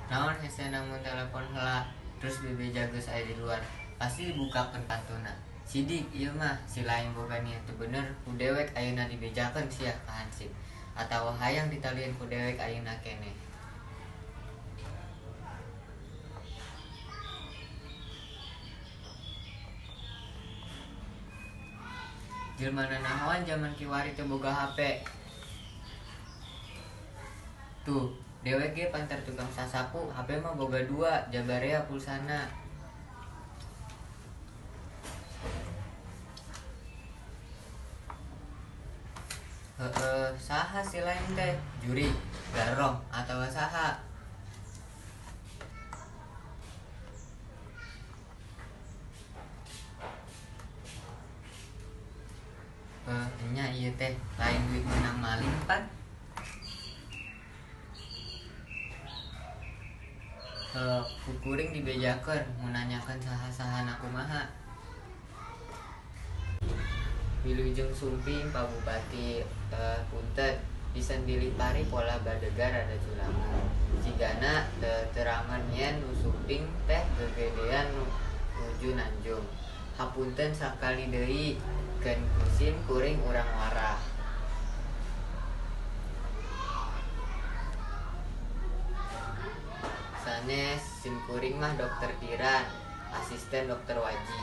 Naon hesena mun telepon heula terus bebeja geus aya di luar, pasti dibukakeun pantuna. Sidik ieu mah, si lain boga niat teu bener ku dewek ayeuna dibejakeun sia ka hansip atawa hayang ditalieun ku dewek ayeuna keneh. Jelma nanahoan jaman kiwari teu boga hape. Tuh, dewek ge pantar tukang sasapu, hape mah boga dua, jabarea pulsana. Heeh, saha si lain teh? Jurig, garong, atawa saha? Heuh nya ieu teh, lain duit meunang maling pan? Heuh, ku kuring dibejakeun mun nanyakeun saha-sahana kumaha. Wilujeng sumping Pa Bupati, punten pisan bilih pari pola badegan rada curangan. Cigana teterangan yen nu sumping teh gegedean nu nuju nanjung. Hapunten sakali deui keun ku sim kuring urang warah. Sanes, sim kuring mah dokter Diran, asisten dokter Waji.